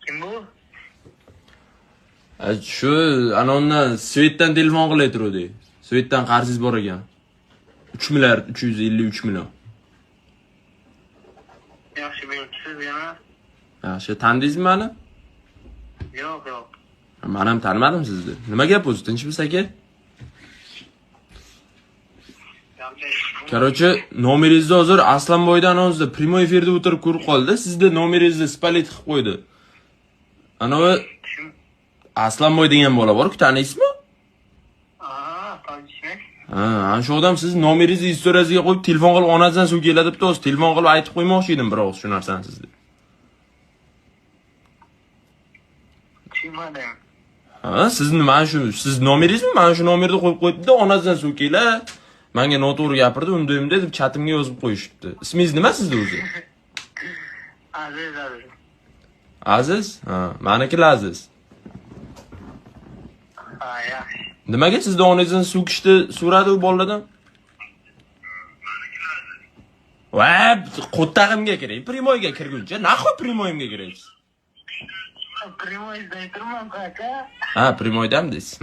Kim bu? Shu ana undan Svetdan telefon qilay turuvdik. Svetdan qarzingiz bor ekan. 3 milliard 353 million. Yaxshi beribsiz yana. Yaxshi, tanidingizmi mani? Yo'q, yo'q. Men ham tanimadim sizni. Nima gap o'zi? Tinchmisiz aka? Yaxshi. Короче, nomeringizni hozir Aslanboydan hozir prямой efirda o'tirib ko'rib qoldi. Sizni nomeringizni spalit qilib qo'ydi. Anavi Kim? Aslanboy degan bola bor-ku, taniysizmi? Aa, tanishmi? Ha, ana shu odam sizni nomeringizni istoriyasiga qo'yib telefon qilib onasidan suv keladi debdi. Hozir telefon qilib aytib qo'ymoqchi edim bir og'iz shu narsani sizga. Tushunmadim. Ha, sizni mana shu siz nomeringizni mana shu nomerda qo'yib qo'yibdi, onasidan suv kela. Menga noto'g'ri gapirdi, unday bunday deb chatimga yozib qo'yishibdi. Ismingiz nima sizni o'zi? Aziz, Aziz. Aziz? Ha, maniki Laziz. Ha, yaxshi. Nimaga sizni onangizdan so'kishdi so'radi u bolalardan? Va, qo'ttag'imga kiring, primoyga kirguncha, naxo primoyimga kirasiz? Primoyda turman aka. Ha, primoydam deysiz.